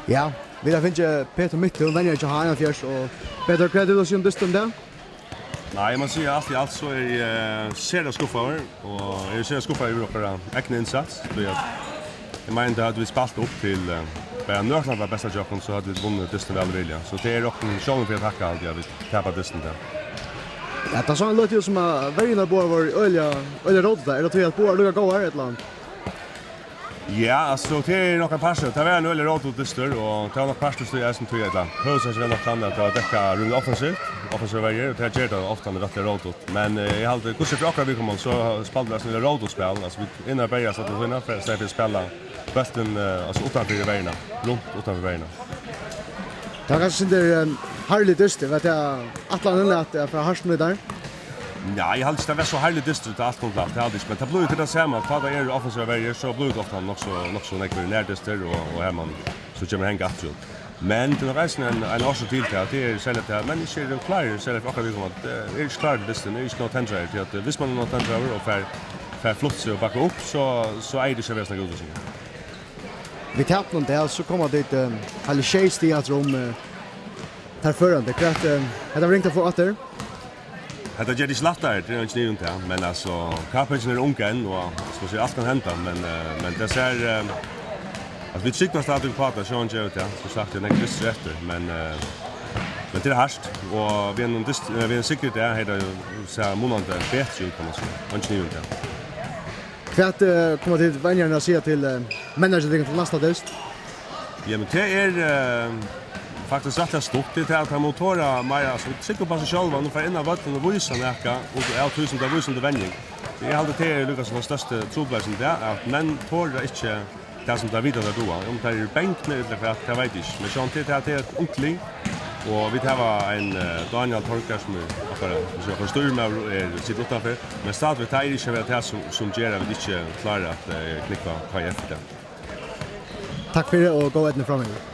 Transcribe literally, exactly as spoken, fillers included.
Ja, vit hava fingið Petur Myttum, venjara hjá H einogfjøruti, og Petur, hvat er tað, tú sigur um dystin í dag? Nei, eg má siga, alt í alt so eri eg, eh, sera skuffaður, og eg eri sera skuffaður yvir okkara egna innsats, tí at eg meini, at høvdu vit spælt upp til, eh, bara nøkrum av besta hjá okkum, so høvdu vit vunnið dystin væl og virðiliga. So tað er okkum sjálvum fyri at takka, haldi eg, at vit tapa dystin í dag. Ja, tað sá lítið út sum at verjurnar báðar vóru øgiliga, øgiliga rótuttar. Er tað tí at báðar líka góðar, ella? Ja, altso, tað er nokk ein partur. Tað var ein øgiliga rótut dystur, og tað var nokk partur, tí eisini tí, ella, høvuðsaksin var nokk tann, at tað var dekkað rímiliga offensivt, offensivt verjur, og tað ger tað ofta rættiliga rótut. Men, eh, eg haldi, hvussu fyri okkara viðkomandi, so spældu vit eisini rættiliga rótut spæl. Altso, vit eru inni at berjast alla tíðina, í staðin fyri at spæla bóltin, eh, altso, uttanfyri verjuna, runt uttanfyri verjuna. Tað var kanska eitt sindur, eh, harðligur dystur, var tað ætlanin at, at fara hart við tær? Ja, eg haldi ikki, tað var so harðligur dystur, tá alt kom til alt, tað haldi eg ikki, men tað blívur til tað sama, tá tað eru offensivar verjur, so blívur tað ofta nokk so, nokk so nógvir nærdystir, og, og har man so kemur at hanga aftur. Men tað er nokk eisini ein, ein orsøk til tað, tað er serliga tað, at menn ikki eru klárir, serliga fyri okkara viðkomandi, tað er ikki klárir til dystin, er ikki nóg tendraðir til at, eh, viss man er nóg tendraður og fær, fær flutt seg og bakka upp, so, so eigur tað ikki at vera so nógv útvísingar. Við tapinum í dag, so koma tit, eh, heili sjey stig aftur um, eh, tær førandi. Hvat, eh, hetta var ringt at fáa aftur. Hetta ger tað ikki lættari, tað er ikki neyðugt, ja. Men altso, kappingin er ung enn, og, skal eg siga, alt kann henda, men, eh, men tað sær, eh, altso, vit trúgva stadigvæk upp á tað, sjálvandi gera vit tað, sum sagt, tað eru nógvir dystir eftir, men, eh, men tað er hart, og við einum dyst-, eh, við einum sigri í dag, hevði tað jú sæð munandi betri út, kann man siga, einki neyðugt, ja. Hvat, eh, koma tit venjarar at siga til, eh, menniskjuni til næsta dyst? Ja, men tað er, eh, faktiskt rættiliga stutt, tað er tað at teir mugu tora meira, altso, trúgva upp á seg sjálvar, nú fara inn á vøllin og vísa nakað, og av tí sum teir vísa undir venjing. Eg haldi, tað er líka sum tann størsti trupulleikin í dag, at menn tora ikki tað sum teir vita teir duga. Um teir eru bangnir ella hvat, tað veit eg ikki. Men sjálvandi tað, tað er eitt ungt lið, og vit hava ein, eh, Daniel Torgar, sum er okkara, sum er okkara stýrimaður og er, situr uttanfyri. Men stadigvæk, tað er ikki at vera tað sum, sum ger at vit ikki klára at, eh, knúgva K I F í dag. Takk fyri og góða eydnu framvegis.